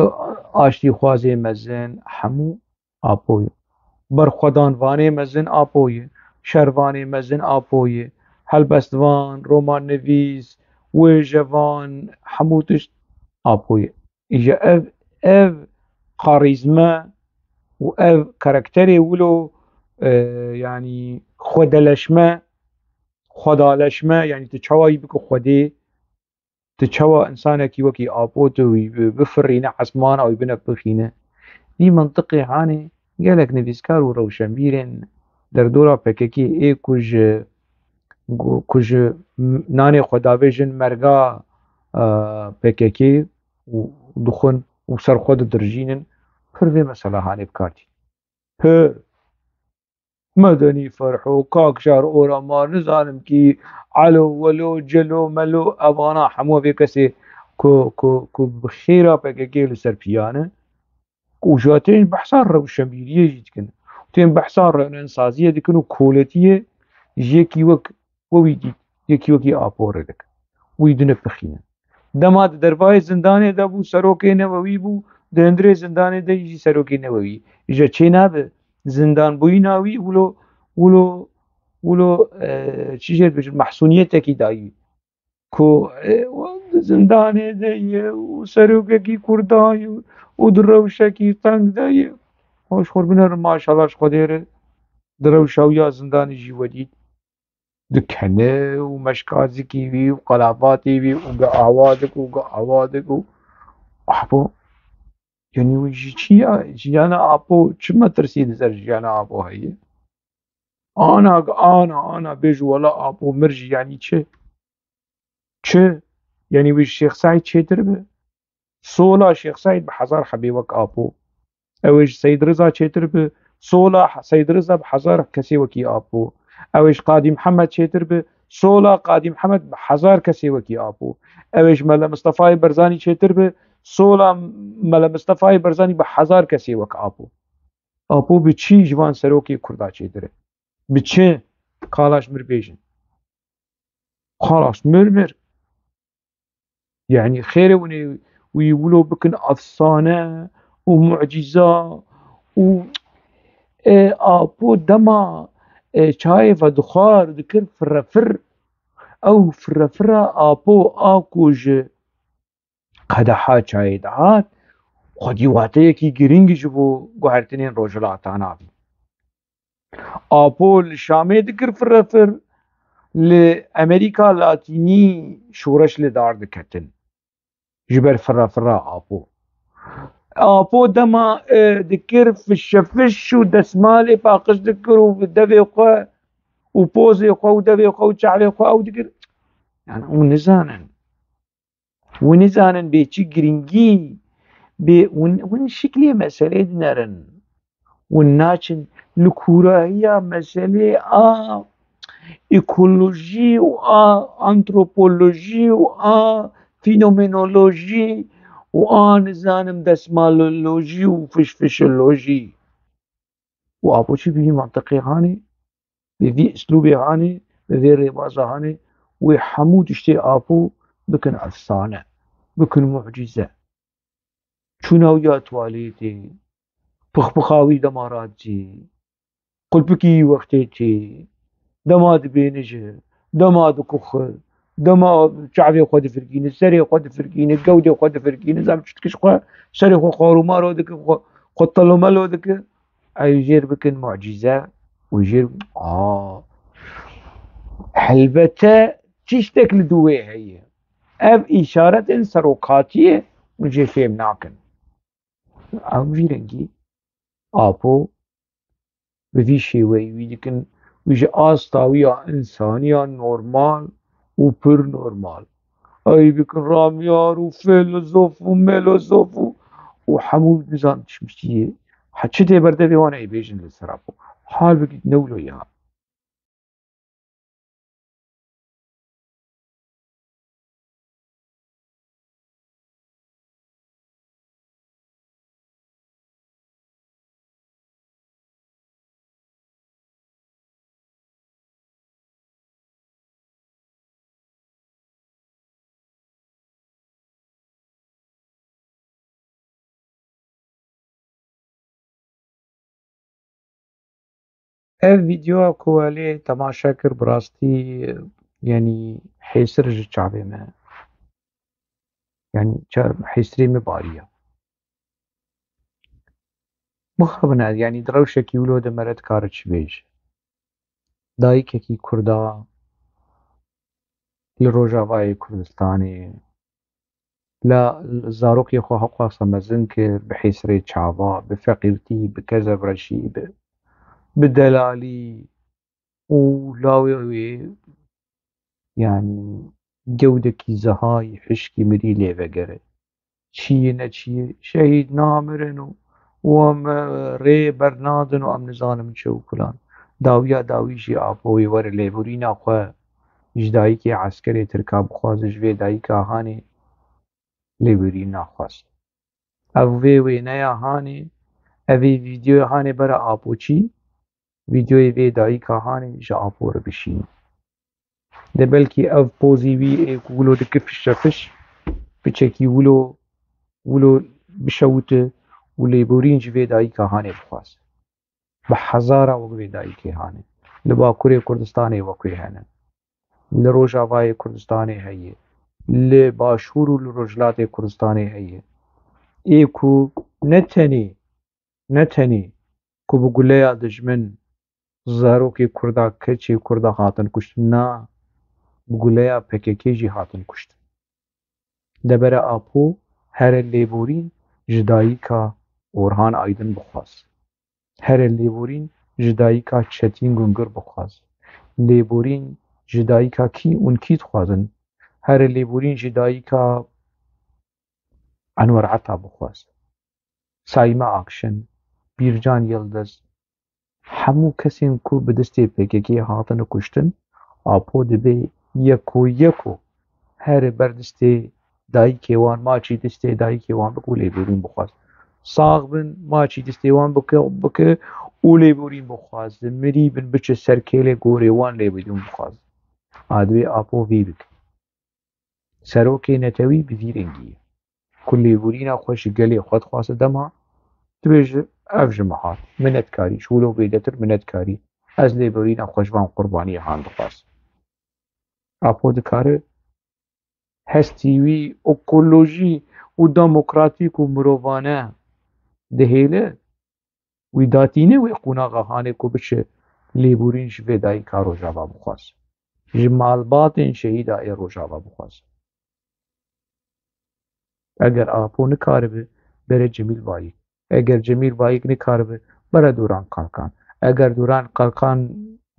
aştîxwazê mezin, hemû Apo ye. Berxwedanvanê mezin Apo ye. şervanê mezin Apo ye. Helbestvan, romannivîs, wêjevan, hemû tişt Apo ye. Îja ev, ev karîzme û ev karakterê wilo, e, yanî xwedeleşme, xwedaleşme, yanî tu çawa yî bike xwedê, tu çawa insanekî wekî Apo tu wî bi-, bifirîne esmana wî bine bixîne. Vî mintiqê hanê gelek nivîskar û rewşenbîrên derdora P K K ê ku ji, ku ji nanê xwe davêjin merga, e, P K K û dixwin û ser xwe didirjînin, pir vê mesela hanê bi kar tî. Pir. Medenî Ferho, Kak Şar Orama, nizanim kî, Elo Welo, Celo Melo, evana hemû vê kesê ku, ku, ku bi xêra P K K li ser piya ne, û ji ya tên behsa rewşenbîriyê jî dikin. Tên behsa rewşensaziyê dikin û koletiyê ji yekî wek we wî dît, yekî wekî Apo re dikin. Wî dine pixînin. Dema di dervayê zindanê de bû, serokê newewî bû, di hundirê zindanê de jî serokê newewî. Îja çê nabe, zindanbûyîna wî wilo, wilo, wilo, e, çi jê dibêjin, mehsûniyetekî dayî. Ku, e, di zindanê de ye û serokekî Kurda ye û di rewşekî teng de ye. Hoş xwe binerin, maşallah ji Xwedê re di rewşa wî ya zindanê jî we dît. Dikene û meşka zikî wî û qelavatê wî û gi awa dik û gi awa dik û Apo. Yanî wî ji çi ya, jiyana Apo, çi metirsî li ser jiyana Apo heye? Ana, ana, ana, bêj wela Apo mir jî, yanî çi? Çi? Yanî wî ji Şêx Seîd çêtir bi? Sola Şêx Seîd bi hezar hebê wek Apo. Ew ê ji Seyid Riza çêtir bi? Sola Seyid Riza bi hezar kesê wekî Apo. Ew ê ji Qadî Mihemed çêtir bi? Sola Qadî Mihemed bi hezar kesê wekî Apo. Ew ê ji Mele Mistefayê Berzanî çêtir bi? Sola Mele Mistefayê Berzanî bi hezar kesê wek Apo. Apo bi çi ji van serokê Kurda çêtir e? Bi çi? Xalaş mir bêjin. Xalaş mir mir. Yanî xêrê hûn ê wî wilo bikin efsane û mucîza û, e, Apo dema, e, çayê vedixwar dikir firefir, ew firefira Apo a ku ji qedeha çayê dihat, xwedî wateyekî girîng ji bo guhertinên Rojhilata Navîn. Apo li Şamê dikir firefir, li Amerîka Latînî şoreş li dar diketin. Ji ber firefira Apo. Apo dema, e, dikir fişefiş û desmalê paqij dikir û bi devê xwe û pozê xwe û devê xwe û çavê xwe ew dikir. Yani hûn nizanin. Hûn nizanin bê çi girîngî, bê hûn, hûn şiklê meselê dinerin. Hûn naçin li kûrahiya meselê a ekolojî û a antropolojî û a fenomenolojî û a nizanim desmalolojî û fişfişolojî. Û Apo çi bi vî mantiqê hanê, bi vî îslûbê hanê, bi vê rêbaza hanê, wê hemû tiştê Apo bikin efsane, bikin mucîze. Çûna wî ya tuwalêtê, pixpixa wî dema radizê, qulpikî wî wextê tê, dema dibêhnije, dema dikuxi, dema çavê xwe difirkîne, serê xwe difirkîne, gewdê xwe difirkîne, zam çi dike ji xwe, serê xwe xarûmaro dike, xwe, xwe telomelo dike, ew jêr bikin mucîze û jêr, a, helbete tiştek li dû wê heye. Ev îşaretên serokatiyê hûn jê fêm nakin. Ew vî rengî Apo bi vî şêweyî wî dikin, wî ji asta wî ya însaniya normal û pir normal. Ey bikin ramyar û fîlozof û mêlozof û, û hemû nizan tişmiştiyê. He, çi tê berdevê wan ê bêjin li ser Apo. Hal bigît ne wilo ya. Ev vîdeoya ku we lê temaşe kir, bi rastî, yanî hêsir ji çavê me, yanî ça-, hêsirê me bariya. Mixabin ez, yanî di rewşekî wilo de mere dikare çi bêje. Dayikekî Kurda li Rojavayê Kurdistanê, la zarokê xwe hewqasa mezin kir, bi hêsirê çava, bi feqîrtî, bi kezebreşî, bi, bi delalî û lawê wê, yanî gewdekî zehayî hişkî mirî lê vegere. Çiyê neçiyê, şehîd namirin û, û em, e, rê bernadin û em nizanim çi û filan. Dawiya dawî jî Apo wê were lêborîna xwe ji dayikê eskerê Tirka bixwaze, ji vê dayika hanê lêborîn naxwast. Ev vê wêneya hanê, ev ê vîdeoya hanê bere Apo çî, vîdeoyê vê dayika hanê ji Apo re bişîne. De belkî ev pozî wî ê ku wilo dike fişefiş, piçekî wilo, wilo bişewite û lêborîn ji vê dayika hanê bixwaze. Bi hezara wek vê dayikê hanê. Li Bakurê Kurdistanê wek wê hene. Li Rojavayê Kurdistanê heye. Li Başûr û li Rojhilatê Kurdistanê heye. Ê ku ne tenê, ne tenê ku bi guleya dijmin zarokê Kurda, keçê Kurda hatin kuştin, na, bi guleya P K K jî hatin kuştin. Debere Apo here lêborîn ji dayika Orhan Aydin bixwaz. Here lêborîn ji dayika Çetîn Gungir bixwaz. Lêborîn ji dayika kî û kî dixwazin? Here lêborîn ji dayika Enwer Ata bixwaz. Saîme Akşin, Bîrcan Yildiz, hemû kesên ku bi destê P K K hatine kuştin, Apo dibê yeko yeko here ber destê dayikê wan, maçî destê dayikê wan bike û lêborîn bixwaz. Sax bin, maçî destê wan bike, bike û lêborîn bixwaz. Mirî bin, biçe ser kêlê gorê wan, lêborîn bixwaz. A dibê Apo vî bike. Serokê netewî bi vî rengî ye. Ku lêborîna xwe ji gelê xwe dixwaze dema, dibêje, ev ji min hat, minetkarî, ji wilo bêdetir minetkarî, ez lêborîna xwe ji van qurbaniyê han dixwazim. Apo dikare hestî wî ekolojî û demokratîk û mirovane dihêle, wî datîne wê qonaxa hanê ku biçe lêborîn ji vê dayika Rojava bixwaz. Ji malbatên şehîda ê Rojava bixwaz. Eger Apo nikaribe, bere Cemîl Bayik. Eger Cemîl Bayik nikaribe, bere Duran Kalkan. Eger Duran Kalkan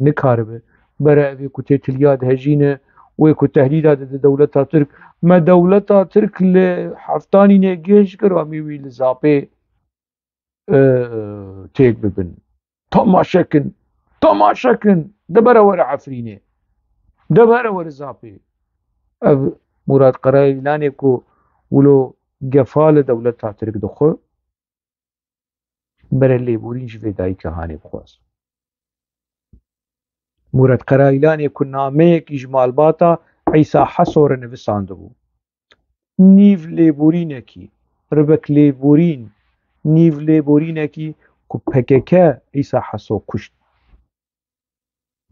nikaribe, bere evê ku tê tiliya dihejîne, wê ku tehdîda dide dewleta Tirk. Me dewleta Tirk li heftanî nê gêj kir, em ê wî li Zapê, e, têk bibin. Temaşe kin, temaşe kin, de bere were Efrînê. De bere were Zapê. Ev Murat Karayilanê ku wilo gefa li dewleta Tirk dixwe, bere lêborîn ji vê dayika hanê bixwaz. Murat Karayilanê ku nameyekî ji malbata Îsa Heso re nivisandibû. Nîv lêborînekî, ribek lêborîn, nîv lêborînekî ku P K K Îsa Heso kuşt.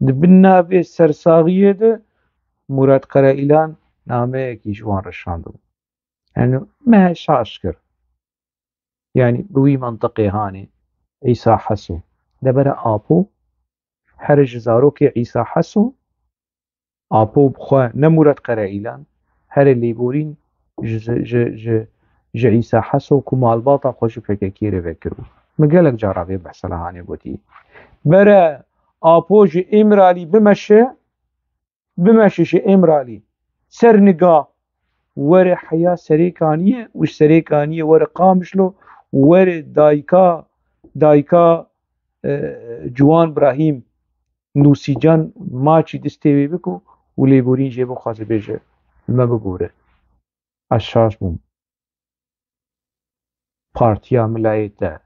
Di bin navê sersaxiyê de Murat Karayilan nameyekî ji wan re şandibû. Yani me şaş kir. Yani bi wî mentiqê hanê Îsa Heso. Debere Apo, here ji zarokê Îsa Heso, Apo bi xwe ne Murat Karayilan, here lêborîn ji, ji, ji, ji Îsa Heso ku malbata xwe ji P K K re vekiribû. Min gelek cara vê behsa hanê gotî. Bere Apo ji Îmralî bimeşe, bimeşe ji Îmralî. Ser niga were heya Serêkaniyê û ji Serêkaniyê were Qamişlo, were dayika, dayika, e, Ciwan Brahîm, Nûsîcan maçî distê wê biko û lêborîn jê bixwaze bêje, me bibore. Ez şaş bûm. Partiya min layê te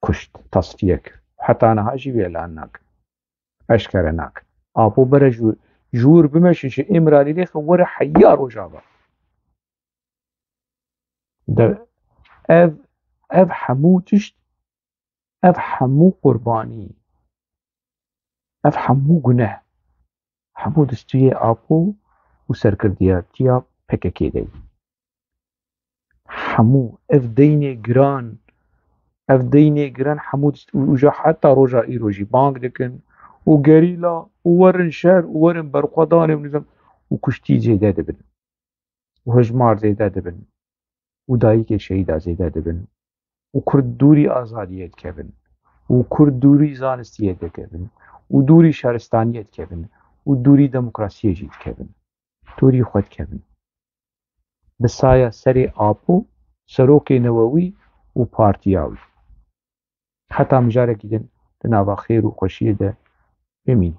kuşt, tasfiye kir. Heta niha jî wî elan nakin. Eşkere nakin. Apo bere jûr, jûr bimeşe ji Îmralî lêxe were heya Rojava. De, ev, ev hemû tişt, ev hemû qurbanî Ev hemû guneh, hemû distûyê Apo û serkirdiyatiya P K K de ye. Hemû ev deynê giran, ev deynê giran hemû dist û uca heta roja îro jî bang dikin û gerîla û werin şer û werin berxwedanê û nizam û kuştî zêde dibin û hejmar zêde dibin û dayikê şehîda zêde dibin û Kurd dûrî azadiyê dikevin û Kurd dûrî zanistiyê dikevin û dûrî şaristaniyê dikevin û dûrî demokrasiyê jî dikevin. Dûrî xwe dikevin. Bi saya serê Apo, serokê newewî û partiya wî. Heta mijarekî din di nava xêr û xweşiyê de bimînin.